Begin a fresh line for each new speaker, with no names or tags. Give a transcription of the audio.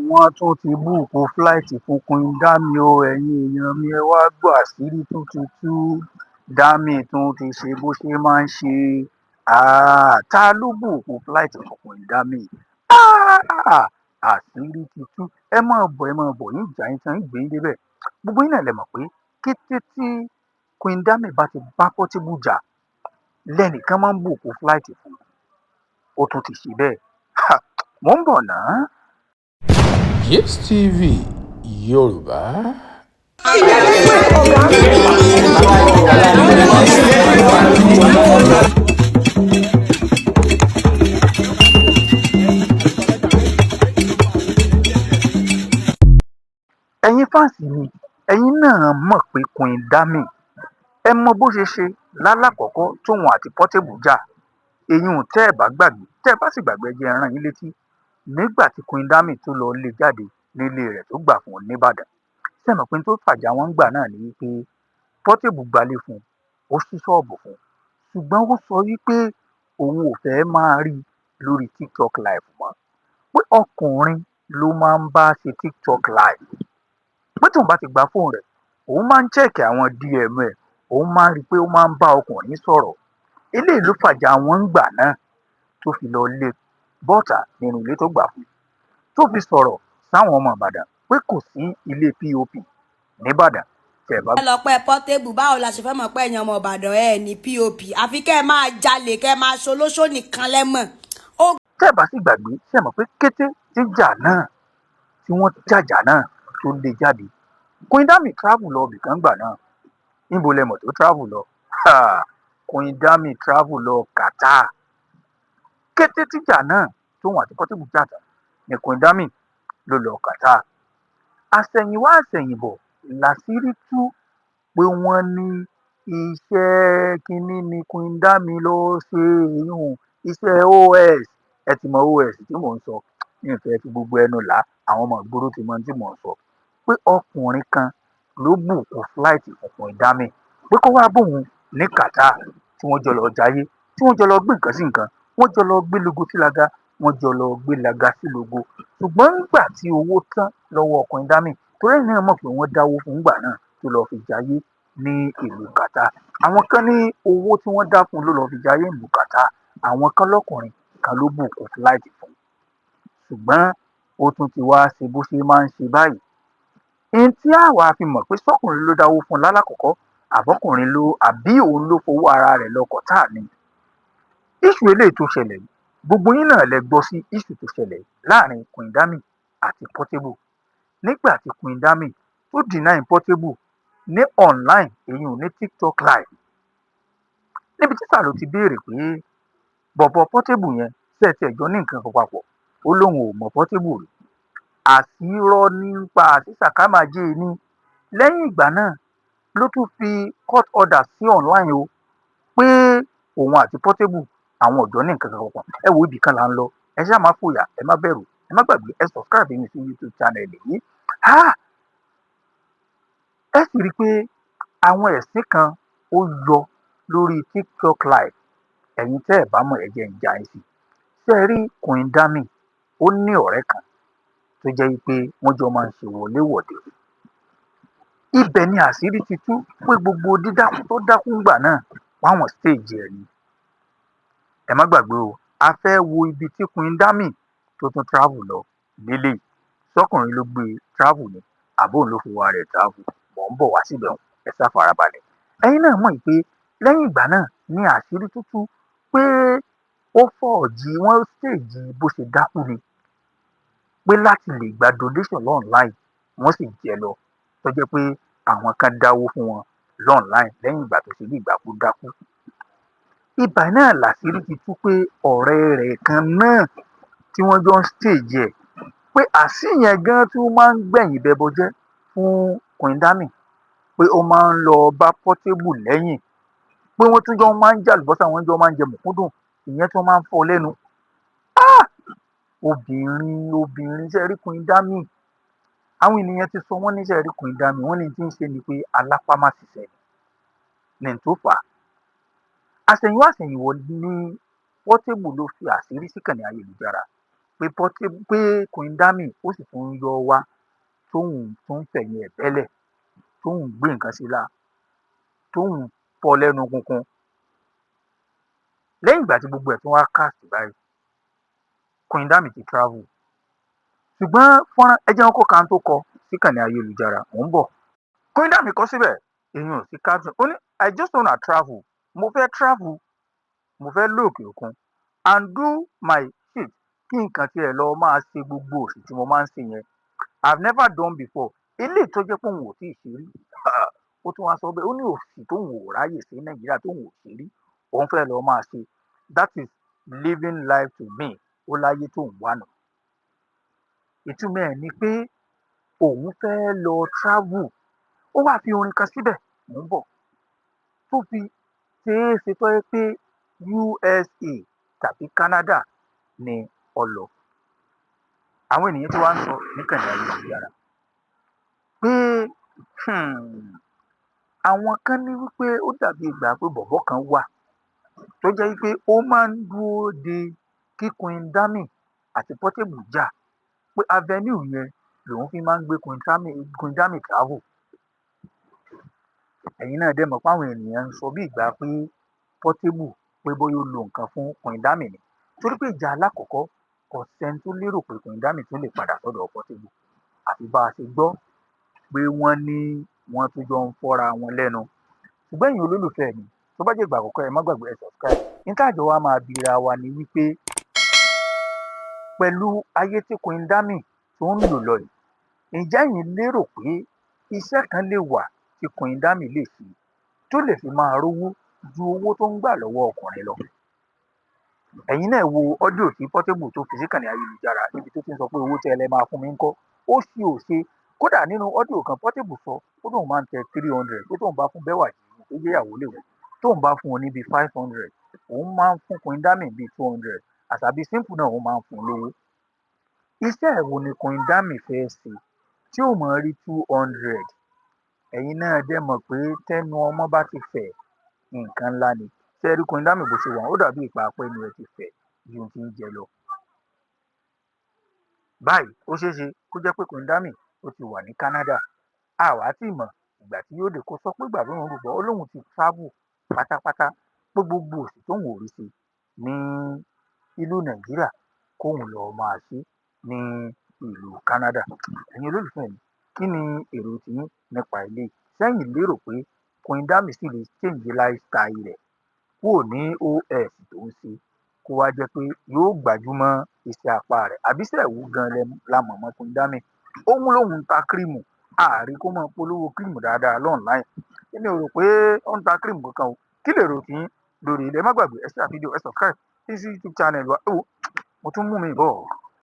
Wọ́n tún ti book flight fún Queen Dami o. Ẹ̀yin èèyàn mi, ẹ wá gbọ́, àṣírí tún ti tú. Dami tún ti ṣe bó ṣe máa ń ṣe. Ta ló book flight fún Queen Dami? Àṣírí ti tú. Ẹ máa bọ̀, ẹ máa bọ̀, yín jà yín tán, yín gbé yín débẹ̀. Gbogbo yín náà lẹ mọ̀ pé kété tí Queen Dami bá ti bá Portable jà, lẹ́nìkan máa ń book flight fún. Ó tún ti ṣe bẹ́ẹ̀. Mò ń bọ̀ náà.
Gist TV Yorùbá.
Ẹ̀yin fans mi, ẹ̀yin náà mọ̀ pé Queen Dami, ẹ mọ bó ṣe ṣe lálàkọ́kọ́ tóun àti Portable jà. Eyín tẹ́ ẹ bá gbàgbé, tẹ́ ẹ bá sì gbàgbé, ẹ jẹ́ n rán yín létí nígbà tí Queen Dami tó lọ lé jáde nílé rẹ̀ tó gbà fún un nìbàdàn. Ṣé ẹ mọ̀ pé tó fàjà wọn gbà náà ni wípé Portable gbalé fún un, ó ṣí ṣọ́ọ̀bù fún un, ṣùgbọ́n ó sọ wípé òun ò fẹ́ máa rí i lórí TikTok live mọ́, pé ọkùnrin ló máa ń bá ṣe TikTok live, pé tóun bá ti gba fóònù rẹ̀, òun máa ń check àwọn DM ẹ̀, òun máa ń rí i pé ó máa ń bá ọkùnrin sọ̀rọ̀. Eléyìí ló fàjà wọn gbà náà tó fi lọ lé bọ́ọ̀tà nínú ilé tó gbà fún un, tó fi sọ̀rọ̀ sáwọn ọmọ Ìbàdàn pé kò sí ilé POP nìbàdàn tẹ́ ẹ bá.
Lọ́pẹ́ Portable, báwo la ṣe fẹ́ mọ̀ pé ẹ̀yin ọmọ Ìbàdàn ẹ̀ ní POP? Àfi kẹ́ ẹ máa jalè, kẹ́ ẹ máa ṣolóṣó nìkan lẹ́mọ̀.
Tẹ́ ẹ bá sì gbàgbé, ṣe mọ̀ pé kété tíjà náà tí wọ́n jàjà náà tó lé jáde, Queen Dami travel lọ ibìkan gbà náà. Níbo lẹ mọ̀ tó travel lọ? Queen Dami travel lọ Qatar. Kété tíjà náà tóun àti Portable jà tán ni Queen Dami ló lọ Qatar. Àsẹ̀yìnwá àsẹ̀yìnbọ̀ làṣírí tú pé wọ́n ní iṣẹ́ kínní ni Queen Dami lọ ṣe ìyún iṣẹ́ OS. Ẹ ti mọ OS tí mò ń sọ, mi ò fẹ́ fi gbogbo ẹnu là á, àwọn ọmọ ìgboro ti mọ ohun tí mò ń sọ, pé ọkùnrin kan ló book flight fún Queen Dami pé kó wá bóun ní Qatar, tí wọ́n jọ lọ jayé, tí wọ́n jọ lọ gbé nǹkan sí nǹkan, wọ́n jọ lọ gbé logo sí laga, wọ́n jọ lọ gbé laga sí logo. Ṣùgbọ́n nígbà tí owó tán lọ́wọ́ Queen Dami, torí ẹ̀yin náà mọ̀ pé wọ́n dáwó fún ìgbà náà tó lọ́ọ́ fi jayé ní ìlú Qatar, àwọn kan ní owó tí wọ́n dá fún un ló lọ́ọ́ fi jayé ìlú Qatar, àwọn kan lọ́kùnrin kan ló book flight fún un. Ṣùgbọ́n ó tún ti wá ṣe bó ṣe máa ń ṣe báyìí. Ihun tí àwa fi mọ̀ pé sọ́kùnrin ló dáwó fún un lálàkọ́kọ́, àbọ́kùnrin ló, àbí òun ló fowó ara rẹ̀ lọ Qatar ni. Issue eléyìí tó ṣẹlẹ̀ yìí, gbogbo yín náà lẹ gbọ́ sí issue tó ṣẹlẹ̀ láàrin Queen Dami àti Portable, nígbà tí Queen Dami tó deny Portable ní online, èyí ò ní TikTok live, níbi tí Sàló ti béèrè pé bọ̀bọ̀ Portable yẹn ṣe é tiẹ̀ jọ ní nǹkan kan papọ̀, ó lóun ò mọ̀ Portable rí. Àṣírọ́ nípa àṣìṣàkámàjẹ́ ní. Lẹ́yìn ìgbà náà ló tún fi court order sí online o, pé òun àti Portable, àwọn ọ̀dọ́ ní nǹkan kan papọ̀. Ẹ wo, ibì kan là ń lọ. Ẹ ṣáà má fòyà, ẹ má bẹ̀rù, ẹ má gbàgbé, ẹ subscribe mi sí YouTube channel yìí. Ẹ sì rí i pé àwọn ẹ̀sín kan ó yọ lórí TikTok live. Ẹ̀yin tẹ́ ẹ̀ bá mọ̀, ẹ jẹ́ ń já yín sí. Ṣé ẹ rí Queen Dami, ó ní ọ̀rẹ́ kan tó jẹ́ wípé wọ́n jọ máa ń ṣe wọléwọ̀de. Ibẹ̀ ni àṣírí ti tú pé gbogbo dídákú tó dákú ńgbà náà, páwọn stage ẹ̀ ni. Ẹ má gbàgbé o, a fẹ́ wo ibi tí Queen Dami tó tún travel lọ lélẹ́yìí. Sọkùnrin ló gbé travel ni, àbóun ló fowó ara ẹ̀ travel? Mò ń bọ̀ wá síbẹ̀ hùn, ẹ sá farabalẹ̀. Ẹ̀yin náà mọ̀ pé lẹ́yìn ìgbà náà ní àṣírí tú tú pé ó fọ̀ọ̀jì, wọ́n stage bó ṣe dákú ni, pé láti lè gba donation online, wọ́n sì jẹ́ lọ, tó jẹ́ pé àwọn kan dáwó fún wọn online lẹ́yìn ìgbà tó ṣe bí ìgbà kó dákú. Ibà náà làṣírí ti tú pé ọ̀rẹ́ rẹ̀ kan náà tí wọ́n jọ ń stage ẹ̀, pé àṣì yẹn gan tún máa ń gbẹ̀yìn bẹbọ jẹ́ fún Queen Dami, pé ó máa ń lọ bá Portable lẹ́yìn, pé wọ́n tún jọ máa ń jàlùbọ́sà, wọ́n jọ máa ń jẹ mùkúndùn, ìyẹn tún máa ń fọ́ lẹ́nu. Obìnrin, obìnrin, ṣe rí Queen Dami, àwọn ènìyàn ti sọ, wọ́n ní ṣe rí Queen Dami, wọ́n ní tí ń ṣe ni pé alápámásìṣẹ́ ni ní tó fà á. Àṣẹ̀yìnwá àṣẹ̀yìnbọ̀ ní Portable ló fi àṣírí síkànnì ayélujára. Pé Portable, pé Queen Dami ó sì tún ń yọ wá, tóun tún ń fẹ̀yìn ẹ̀ bẹ́lẹ̀, tóun gbé nǹkan sí la, tóun fọ́ lẹ́nu kunkun. Lẹ́yìn ìgbà tí gbogbo ẹ̀ tún wá cast báyìí, Queen Dami ti travel, ṣùgbọ́n fọ́nrán ẹ jẹ́ wọn kó kan tó kọ síkànnì ayélujára. Mò ń bọ̀. Queen Dami kọ síbẹ̀, èyàn ò sí caption, ó ní, "I just wanna travel. Mo fẹ́ travel, mo fẹ́ lóòkè òkun and do my shit. Kí nǹkan tiẹ̀ lọ máa ṣe gbogbo òṣì tí mo máa ń ṣe yẹn. I've never done before." Eléyìí tó jẹ́ pé òun ò tíì ṣe rí, ó tún wá sọ bẹ́ẹ̀. Ó ní òṣì tóun ò ráyè sí Nàìjíríà, tóun ò ṣe rí, òun fẹ́ lọ máa ṣe. "That is living life to me." Ó láyé tóun wà nù. Ìtumọ̀ ẹ̀ ni pé òun fẹ́ lọ travel. Ó wá fi orin kan síbẹ̀, mò ń bọ̀, tó fi ṣeé ṣe tó jẹ́ pé USA tàbí Canada ni ó lọ. Àwọn ènìyàn tí wàá ń sọ níkànnì ayélujára pé àwọn kan ní wípé ó dàbí ìgbà pé bọ̀bọ́ kan wà tó jẹ́ wípé ó máa ń dúró de kí Queen Dami àti Portable jà, pé avenue yẹn lòun fi máa ń gbé Queen Dami travel. Ẹ̀yin náà dẹ̀ mọ̀ pé àwọn ènìyàn ń sọ bí ìgbà pé Portable, pé bóyá ó lo nǹkan fún Queen Dami ni, torí pé ìjà alákọ̀ọ́kọ́, kò sẹ́ni tó lérò pé Queen Dami tún lè padà sọ́dọ̀ Portable, àfi bá a ṣe gbọ́ pé wọ́n ní wọ́n tún jọ ń fọ́ra wọn lẹ́nu. Ṣùgbọ́n ẹ̀yin olólùfẹ́ mi, tó bá jẹ́ ìgbà àkọ́kọ́, ẹ má gbàgbé ẹ subscribe. Ní táàjọ wa máa bira wa ni wípé pẹ̀lú ayé tí Queen Dami tó ń lò lọ yìí, ǹjẹ́ ẹ̀yin lérò pé iṣẹ́ kan lè wà tí Queen Dami lè ṣe tó lè fi máa rówó ju owó tó ń gbà lọ́wọ́ ọkùnrin lọ? Ẹ̀yin náà wo audio tí Portable tó fi síkànnì ayélujára níbi tó ti ń sọ pé owó tẹ́ ẹ lẹ́ máa fún mi ń kọ́, ó ṣe ò ṣe. Kódà nínú audio kan, Portable sọ ó lóun máa ń tẹ 300, pé tóun bá fún Bẹ́wàjí tó jẹ́ ìyàwó léwu, tóun bá fún un ní bíi 500, òun máa ń fún Queen Dami bíi 200, àṣàbí simple náà, òun máa ń fún un lówó. Iṣẹ́ wo ni Queen Dami fẹ́ ṣe tí ó mọ̀ rí 200? Ẹ̀yin náà dẹ̀ mọ̀ pé tẹ́nu ọmọ bá ti fẹ̀, nǹkan ńlá ni. Ṣé ẹ rí Queen Dami bó ṣe wà, ó dàbí ìpa apẹ́nu ẹ̀ ti fẹ̀ ju ohun tí ń jẹ lọ báyìí. Ó ṣeé ṣe kó jẹ́ pé Queen Dami ó ti wà ní Canada. A wá tí mọ̀ ìgbà tí yóò dé. Kó sọ pé ìgbà tóun rúbọ, ó lóun ti travel pátápátá, pé gbogbo òsì tóun ò rí ṣe ní ìlú Nàìjíríà, kóun lọ́ọ́ máa ṣe ní ìlú Canada. Ẹ̀yin olólùfẹ́ mi, kí ni èrò tiyín nípa eléyìí? Sẹ́yìn lérò pé Queen Dami sì lè change lifestyle rẹ̀ kúrò ní OS tó ń ṣe, kó wá jẹ́ pé yóò gbájúmọ́ iṣẹ́ apá rẹ̀, àbí iṣẹ́ ìwú gan la mọ̀ mọ́ Queen Dami? Ó mú lóun ń ta cream, ààrí kó máa polówó cream dáadáa online. Èmi ò rò pé ó ń ta cream kankan o. Kí lèrò tiyín lórí ilẹ̀? Má gbàgbé ẹ share fídíò, ẹ subscribe sí YouTube channel wa. Ẹ wo, mo tún mú mi bọ̀.